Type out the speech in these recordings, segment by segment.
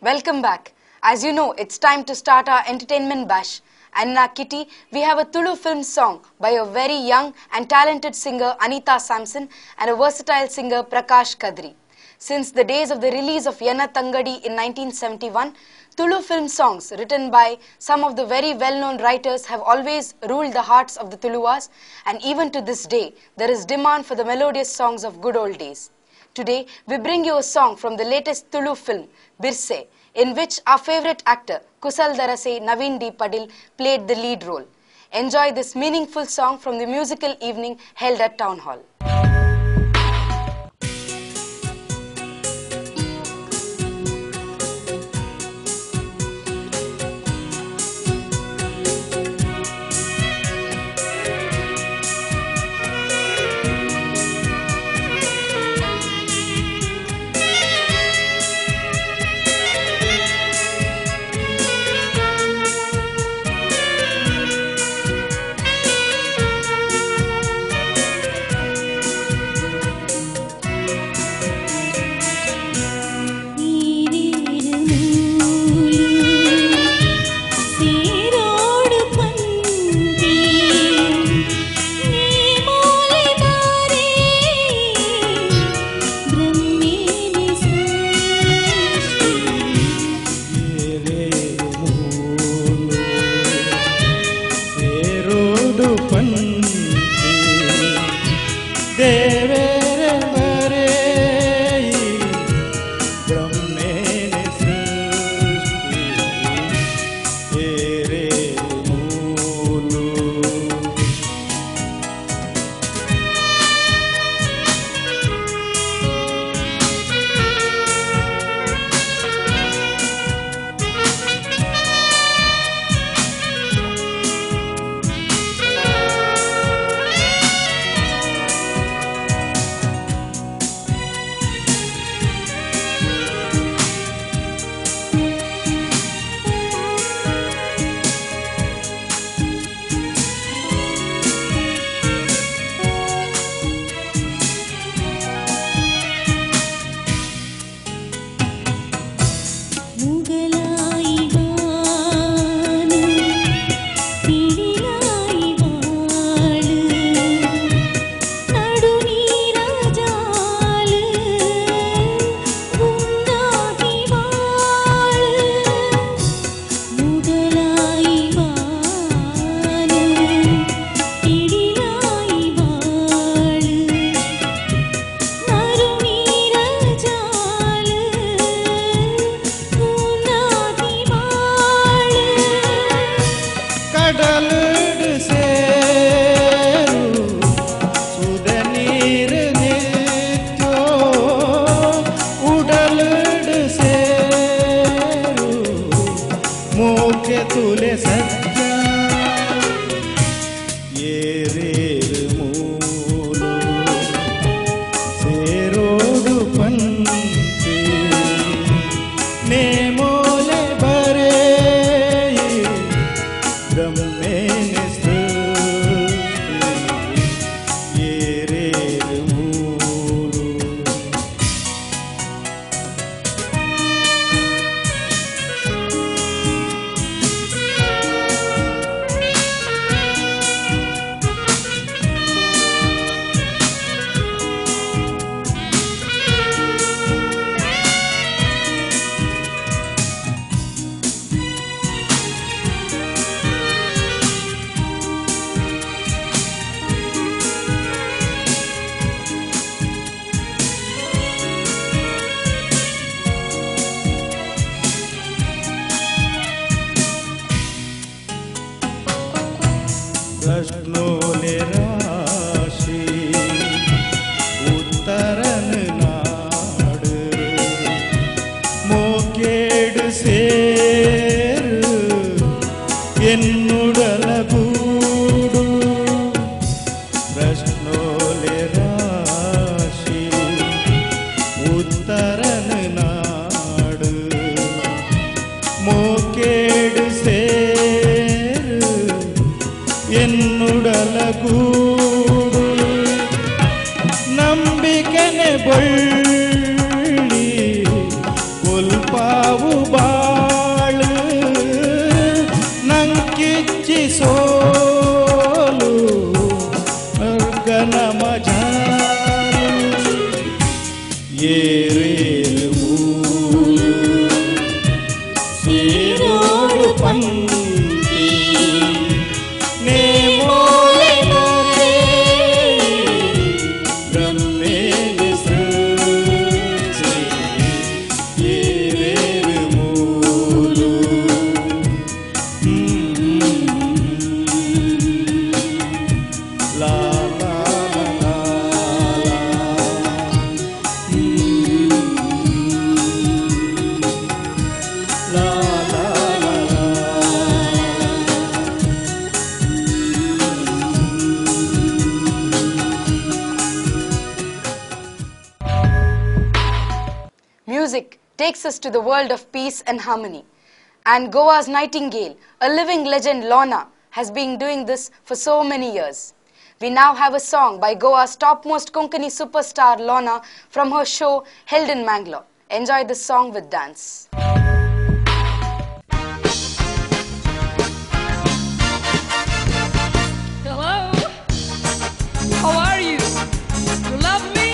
Welcome back. As you know, it's time to start our entertainment bash. And in our kitty, we have a Tulu film song by a very young and talented singer Anita Samson and a versatile singer Prakash Kadri. Since the days of the release of Yenna Tangadi in 1971, Tulu film songs written by some of the very well-known writers have always ruled the hearts of the Tuluvas, and even to this day, there is demand for the melodious songs of good old days. Today, we bring you a song from the latest Tulu film, Birse, in which our favorite actor, Kusal Darase Naveen D. Padil, played the lead role. Enjoy this meaningful song from the musical evening held at Town Hall. ನಂಬಿಕೆನೆ ಬಳ್ಳಿ ಕೊಲ್ಪಾವು. takes us to the world of peace and harmony. And Goa's Nightingale, a living legend Lorna, has been doing this for so many years. We now have a song by Goa's topmost Konkani superstar Lorna from her show held in Mangalore. Enjoy this song with dance. Hello, how are you? You love me?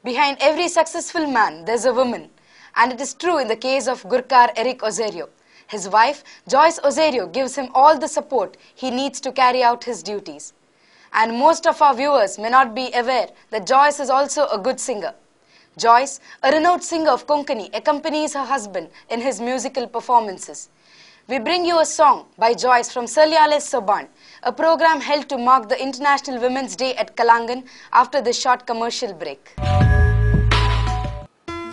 Behind every successful man, there's a woman. And it is true in the case of Gurkar Eric Ozerio. His wife, Joyce Ozerio, gives him all the support he needs to carry out his duties. And most of our viewers may not be aware that Joyce is also a good singer. Joyce, a renowned singer of Konkani, accompanies her husband in his musical performances. We bring you a song by Joyce from Salyales Soban, a program held to mark the International Women's Day at Kalangan after this short commercial break.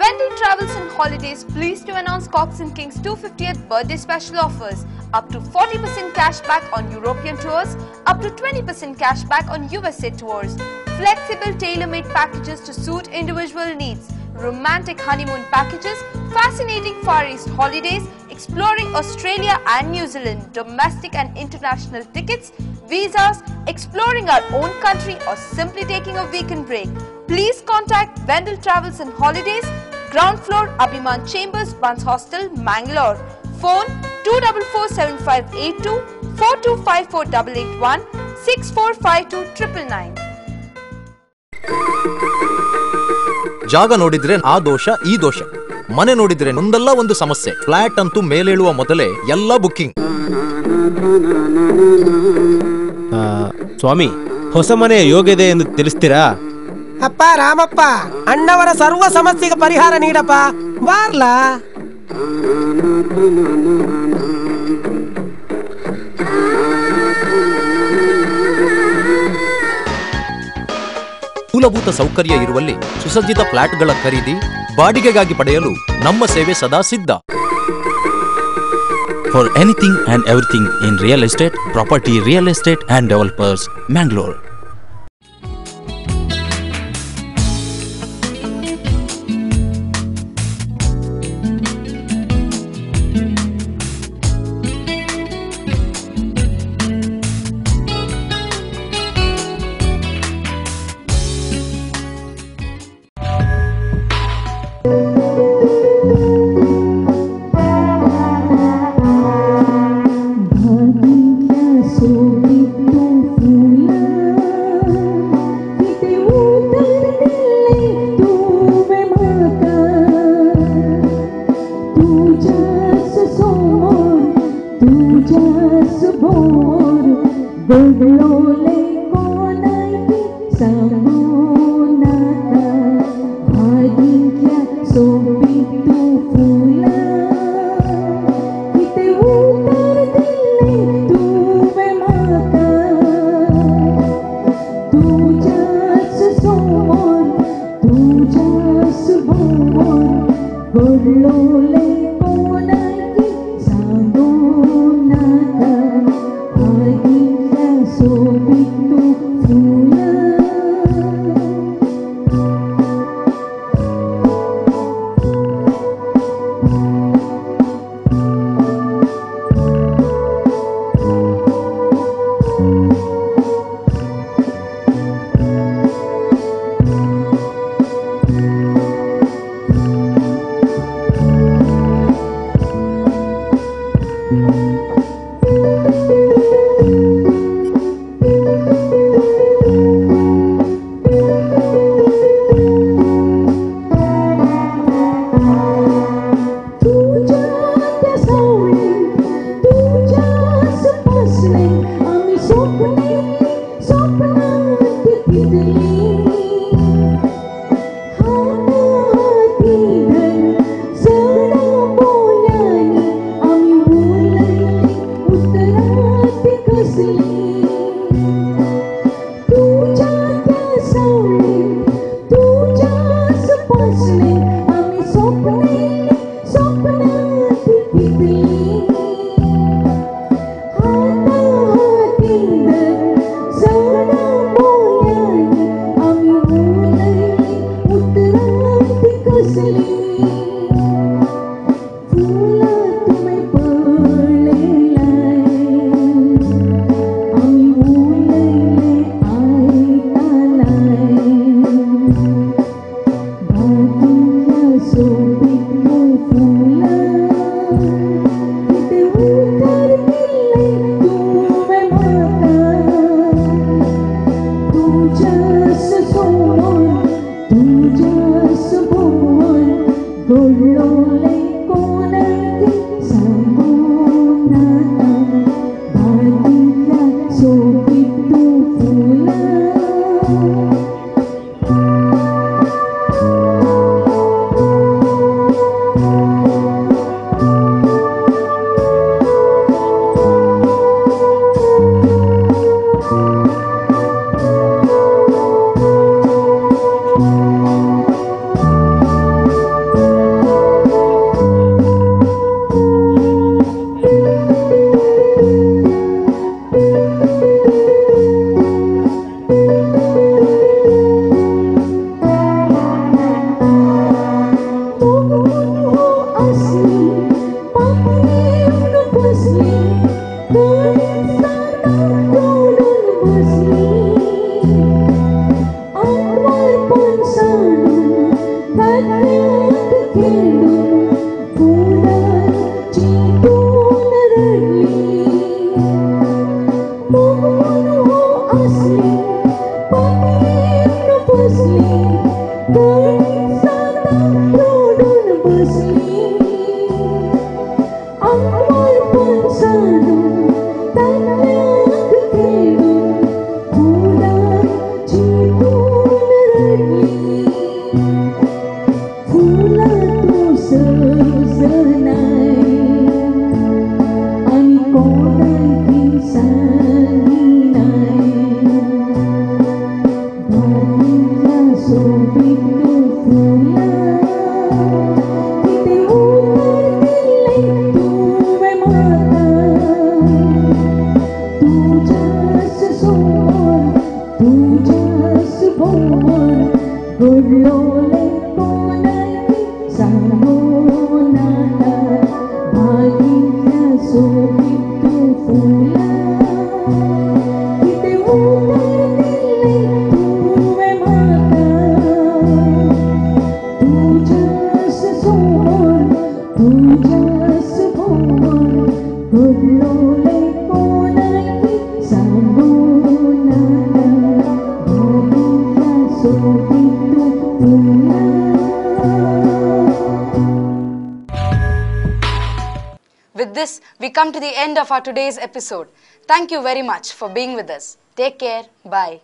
Wendel Travels and Holidays pleased to announce Cox & Kings 250th birthday special offers. Up to 40% cash back on European tours, up to 20% cash back on USA tours. Flexible tailor-made packages to suit individual needs. Romantic honeymoon packages, fascinating Far East holidays, exploring Australia and New Zealand, domestic and international tickets, visas, exploring our own country or simply taking a weekend break. Please contact Wendel Travels and Holidays, Ground Floor, Abhiman Chambers, Buns Hostel, Mangalore. Phone 2447582, 4254881, 6452999. ಜಾಗ ನೋಡಿದ್ರೆ ಆ ದೋಷ ಈ ದೋಷ, ಮನೆ ನೋಡಿದ್ರೆ ಒಂದಲ್ಲ ಒಂದು ಸಮಸ್ಯೆ, ಫ್ಲಾಟ್ ಅಂತೂ ಮೇಲೇಳುವ ಮೊದಲೇ ಎಲ್ಲ ಬುಕ್ಕಿಂಗ್. ಸ್ವಾಮಿ, ಹೊಸ ಮನೆ ಯೋಗ್ಯದೆ ಎಂದು ತಿಳಿಸ್ತೀರಾ? ಅಪ್ಪ ರಾಮಪ್ಪ, ಅಣ್ಣವರ ಸರ್ವ ಸಮಸ್ಯೆಗೆ ಪರಿಹಾರ ನೀಡಪ್ಪ ಬಾರ್ಲಾ. ಮೂಲಭೂತ ಸೌಕರ್ಯ ಇರುವಲ್ಲಿ ಸುಸಜ್ಜಿತ ಫ್ಲಾಟ್ಗಳ ಖರೀದಿ ಬಾಡಿಗೆಗಾಗಿ ಪಡೆಯಲು ನಮ್ಮ ಸೇವೆ ಸದಾ ಸಿದ್ಧ. For anything and everything in real estate, property, real estate and developers, Mangalore. Oh, this, we come to the end of our today's episode. Thank you very much for being with us. Take care. Bye.